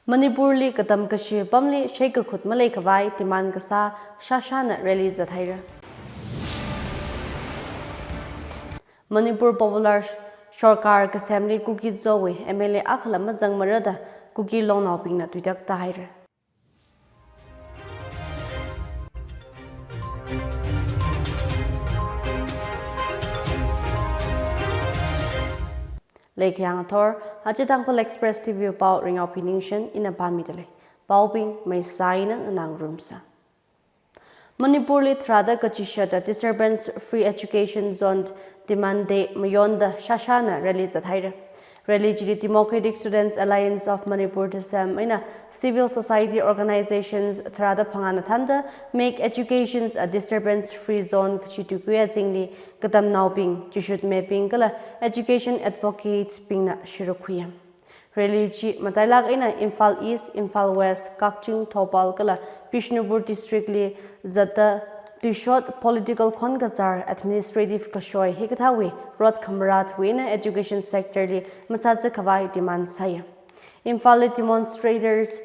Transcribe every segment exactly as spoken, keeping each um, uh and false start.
Manipurli katam kashi pamli sheikakhut maleikhavai demand kasā shāshāna rally zathaira. Manipur Popular Sorkar kasemli Kuki-Zowui M L A akhala mazangmara da Kuki longnaobingna tuitak tāhaira. Leikayang athor, aja Tangkhul Express T V pao ringao piningshen ina pāmida lei. Paobing maisā eina nganāngarumsa. Manipurli tharāda kachishata disturbance free education zone demand day mayonda shāshāna rally zathaira. Rally chili Democratic Students Alliance of Manipur, DSAM, eina civil society organizations tharāda phangāna thānda Make Educations a Disturbance Free Zone kachi tuikuiya zingli katamnaobing, chishutmibing kala education advocates bingna shiruk khuiya. Rally chi matailāk eina Imphal East, Imphal West, Kakching, Thoubal kala Bishnupur district li zatta tuishot political khon kazar, administrative kashoi hikathāwui rot khamratwui eina education sector li masāzakhavai demand sāya. Imphal li demonstrators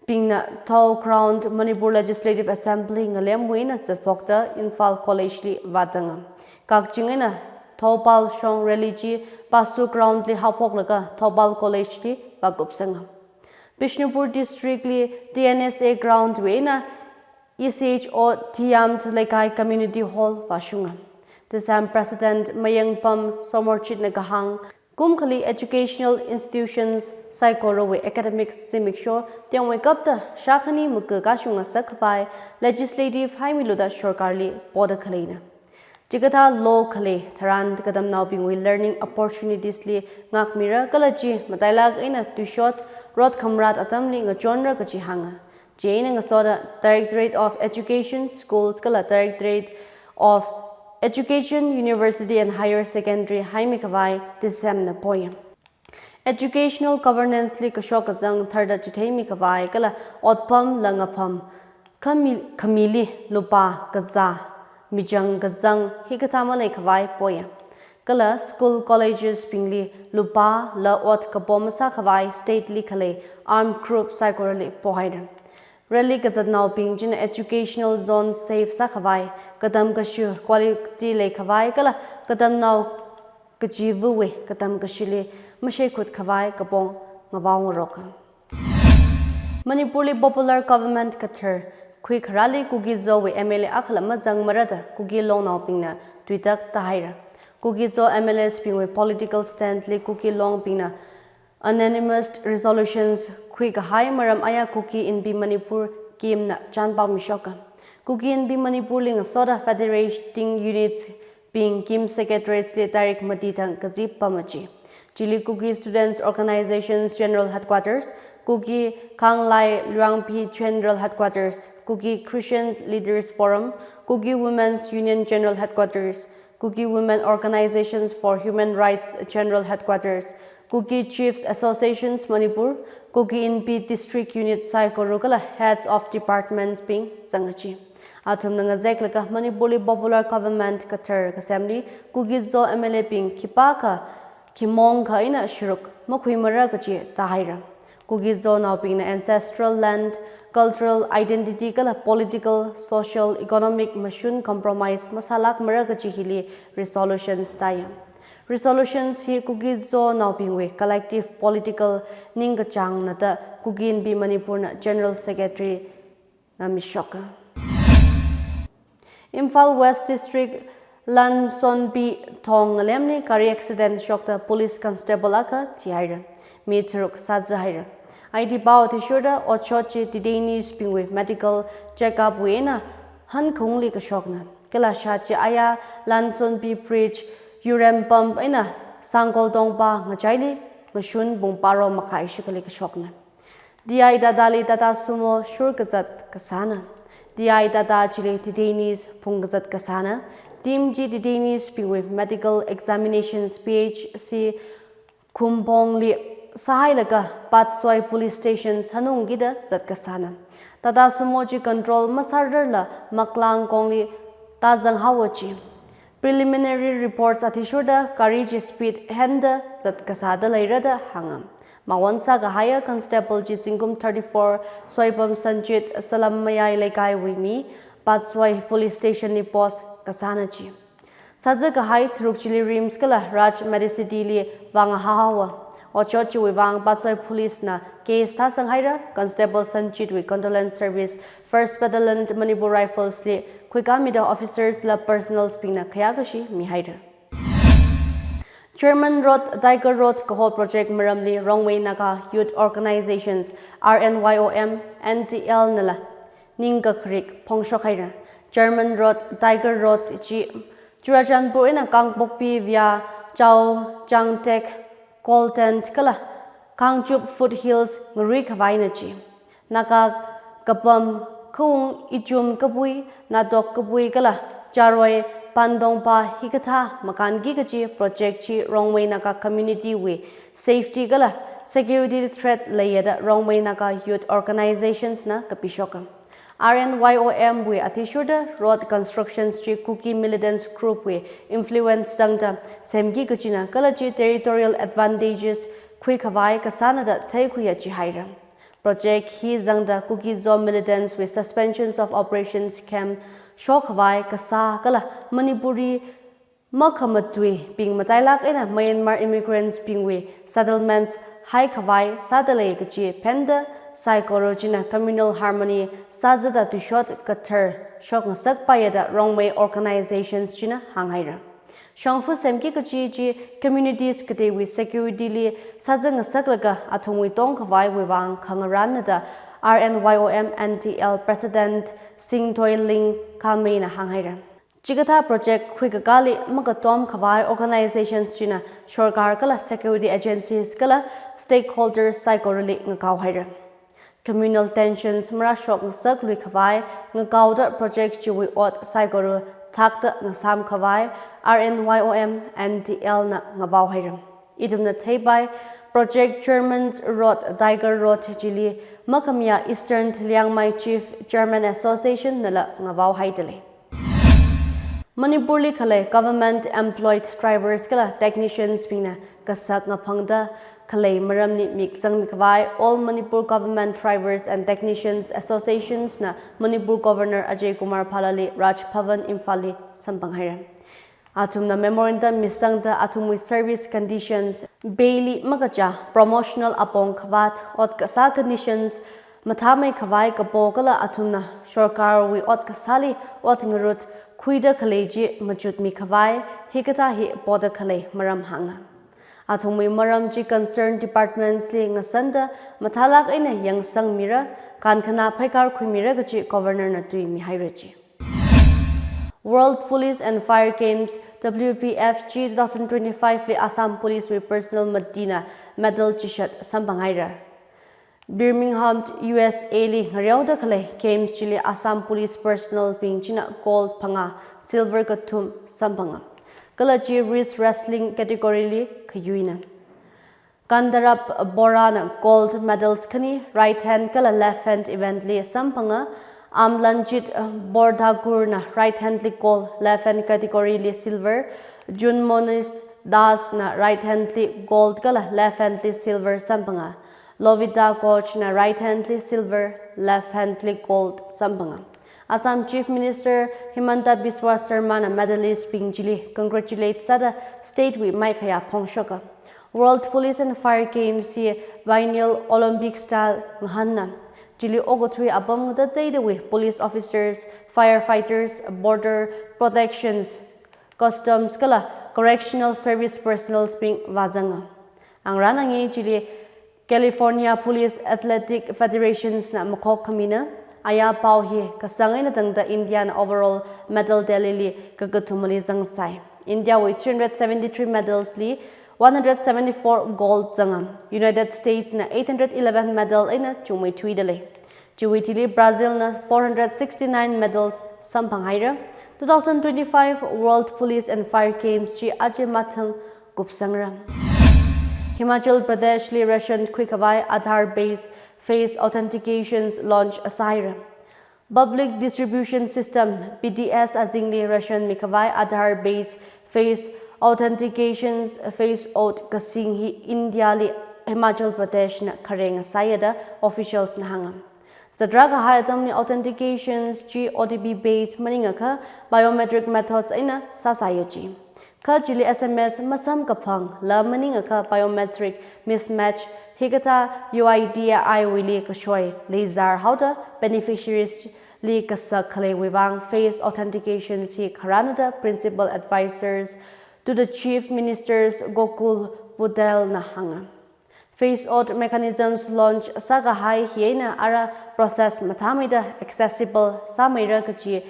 bingna Thao ground Manipur Legislative Assembly ngalemwui eina zatphokta Imphal College li vātanga. Kakching eina Thoubal shong rally chi Pasu ground li haophoklaga Thoubal College li vākupsanga. Bishnupur district li T N S A ground wui eina E C H O Thiyam Leikai Community Hall vāshunga. DSAM President Mayengpam Somorchitna kahāng, kum khali educational institutions saikorawui academic zimiksho tengmeikapta shākhani maka kashung ngasakkhavai legislative haimiluda sorkarli poda khaleina. Chikathā law khalei tharan katamnaobingwui learning opportunities li ngākmira kala chi matailāk eina tuishot rot khamrat atamli ngachonra kachi hānga. Chieina ngasoda Directorate of Education, Schools kala Directorate of Education, University and Higher Secondary haimikhavai DSAM na poya. Educational governance li kashok kazang tharda chitheimikhavai kala otpam langapam khami, khamili lupā kazā, michang kazang hikathā maleikhavai poya. Kala school colleges bingli lupā la ot kapom masākhavai state li khalei armed group saikorali pohaira. Rally kazatnaobing china educational zone safe sākhavai, katam kashi quality leikhavai kala katamnao kachiva̱wui katam kashili masheikhutkhavai kapong ngavao ngaroka. Manipurli popular government kathar khuikharali Kuki-Zowui M L A akhala mazangmara da Kuki longnaobingna tuitak tāhaira. Kuki-Zo M L As bingwui political stand li Kuki longbingna unanimous resolutions khuikahai maram aya Kuki Inpi Manipur KIM na chānpao mishoka. Kuki Inpi Manipur li ngasoda federating units bing KIM secretariats li tarik mati thang kazip pamma chi. Chili Kuki Students Organizations General Headquarters, Kuki Khanglai Luangphi General Headquarters, Kuki Christian Leaders Forum, Kuki Women's Union General Headquarters, Kuki Women Organizations for Human Rights General Headquarters, Kuki Chiefs Associations Manipur, Kuki Inpi District Unit saikora kala Heads of Departments bing zanga chi. Athumna ngazeklaga Manipurli popular government kathar kasemli Kuki-Zo M L A bing khipākha khimong kha eina shiruk makhuimara kachi tāhaira. Kuki-Zonaobingna ancestral land, cultural identity kala political, social, economic mashun compromise masālākmara kachi hili resolutions tāya. Resolutions hi Kuki-Zonaobingwui collective political ningkachāngna da Kuki Inpi Manipur na General Secretary na mishoka. Imphal West District Lansonpi thong ngalemli gari accident shokta police constable akha thihaira. Mi tharuk sāzahaira. Aiti pao athishurda otshot chi detainees bingwui medical checkup wui eina hankhungli kashokna. Kala shāt chi aya Lansonpi Bridge, Yurem Pump eina Sangkol Tongpa ngachaili mashun pung baro makhai shikhali kashokna. D I Tata li Tata Sumo shur kazat kasāna. D I Tata chili detainees phung kazat kasāna. Team chi detainees bingwui medical examinations P H C Khumpongli sāhailaga Patsoi Police Station hanungkida zat kasāna. Tata Sumo chi control masārarla Maklang kongli tāzang haowa chi. Preliminary reports athishurda gari chi speed henda zat kasāda leira da hānga. Mawon sākahaiya constable chi zingkum thirty-four Soipam Sanchit, Salam Mayai Leikaiwui mi, Patsoi Police Station li post kasāna chi. Sāzakahai tharuk chili RIMS kala Raj Medicity li vāngahaowa. Otshot chiwui vang Patsoi Police na case thāsanghaira, Constable Sanchit wui condolence service First Battalion Manipur Rifles li khuikāmida officers la personnels bingna khayākashi mihaira. German Road, Tiger Road kaho project maramli Rongmei Naga Youth Organizations, R N Y O M, N T L nala ningkakharik phongshokhaira. German Road, Tiger Road chi Churachandpur eina Kangpokpi via Chao, Changtek, Golden kala Kangchup foothills ngaruikhavaina chi. Naga kapam, khaung, ichum kapui, natok kapui kala charoi, pandongpa hikathā makānki kachi project chi Rongmei Naga community wui safety kala security threat leiya da Rongmei Naga Youth Organizations na kapishoka. R N Y O M wui athishurda road constructions chi Kuki militants group wui influence zangda semki kachina kala chi territorial advantages khuikhavai kasāna da theikhuiya chihaira. Project hi zangda Kuki Zo militants wui suspensions of operations camp shokkhavai kasā kala Manipuri makhamatui bing matailak eina Myanmar immigrants bingwui settlements haikhavai sādalei kachi phenda saikora china communal harmony sāzada tuishot kathar shokngasakpaiya da Rongmei organizations china hānghaira. Shongfa semki kachi chi communities kateiwui security li sāzangasaklaga athumwui tongkhavaiwui vang khangarānna da R N Y O M N T L President Singthoiling Khamei na hānghaira. Chikathā project khuikakāli makatomkhavai organizations china sorkar kala security agencies kala stakeholders saikorali ngakaohaira. Communal tensions marāshokngasakluikhavai ngakaoda project chiwui ot saikora thakta ngasāmkhavai R N Y O M N T L na ngavaohaira. Ithumna theipai, Project German Road, Tiger Road chili makhamayā Eastern Liangmai Chief Chairman Association nala ngavaohaidalei. Manipurli khalei government employed drivers kala technicians bingna kasak ngaphangda khalei maramli mik zangmikhavai All Manipur Government Drivers and Technicians Associations na Manipur Governor Ajay Kumar Bhalla li Raj Bhavan Imphal li samphanghaira. Athumna memorandum misangda athumwui service conditions, pay li makachā, promotional apong khavāt, ot kasā conditions mathāmeikhavai kapo kala athumna sorkarwui ot kasāli ot ngarut khuida khalei chi machutmikhavai hikathā hi poda khalei maram hānga. Athumwui maram chi concerned departments li ngasanda mathālak eina yangsangmira, kankhana phaikar khuimira kachi Governor na tuimihaira chi. World Police and Fire Games, W P F G, two thousand twenty-five li Assam Police wui personnel matina medal chishat samphanghaira. Birmingham, U S A li ngareoda khalei Games chili Assam Police personnel bing china gold phangā, silver kathum samphanga. Kala chi wrist wrestling category li khayuina. Kandarap Bora na gold medals khani right hand kala left hand event li samphanga. Amlanjit Bordagur na right hand li gold, left hand category li silver. Junmonis Das na right hand li gold kala left hand li silver samphanga. Lovita Koch na right hand li silver, left hand li gold samphanga. Assam Chief Minister Himanta Biswa Sarma na medalist bing chili congratulate sāda state wui maikhayā phongshoka. World Police and Fire Games hi biennial Olympic style ngahānna. Chili okathui apam ngatateidawui police officers, firefighters, border protections, customs kala correctional service personnel bing vāzanga. Angrān angi chili California Police Athletic Federations na makhok khamina. Aya pao hi kasang eina tangda India na overall medal tally li kakathumali zangsai. India wui three hundred seventy-three medals li one hundred seventy-four gold zanga. United States na eight hundred eleven medal eina chungmeithuidalei. Chiwui thili Brazil na four hundred sixty-nine medals samphanghaira. Two thousand twenty-five World Police and Fire Games chi aja mathang kupsangra. Himachal Pradesh li ration khuikhavai Aadhaar based face authentications launch sāhaira. Public Distribution System, P D S azingli ration mikhavai Aadhaar based face authentications, face auth kasing hi India li Himachal Pradesh na khareng sāya da officials na hānga. Zatra kahai atamli authentications chi O T P based maningakha biometric methods eina sāsāya ji. Kha chili S M S masamkaphang la maningakha biometric mismatch hikathā U I D A I wuili kashoi leizar haoda beneficiaries li kasak khaleiwui vang face authentications hi kharāna da Principal Advisors to the Chief Ministers Gokul Patel na hānga. Face auth mechanisms launch sākahai hi eina ara process mathāmeida accessible sāmeira kaji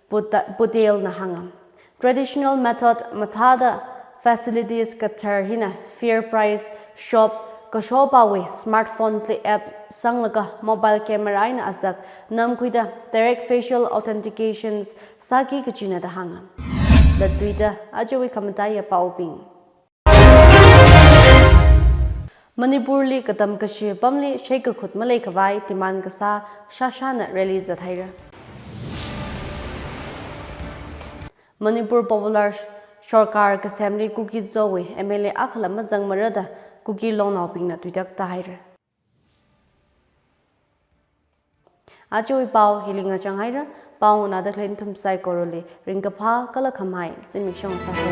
Pata-, Patel na hānga. Traditional method mathāda facilities kathar hina fair price shop kashopawui smartphone li app sanglaga mobile camera eina azak namkhuida direct facial authentications sāki kajina da hānga. Latluida ajawui khamataiya paobing. Manipurli katam kashi pamli sheikakhut maleikhavai demand kasā shāshāna rally zathaira. Manipur Popular Sorkar kasemli Kuki-Zowui M L A akhala mazangmara da Kuki longnaobingna tuitak tāhaira. Ajawui pao hili ngachang haira, pao nganāda khalei nathum saikorali ringkaphā kala khamahai zimiksho sāsa.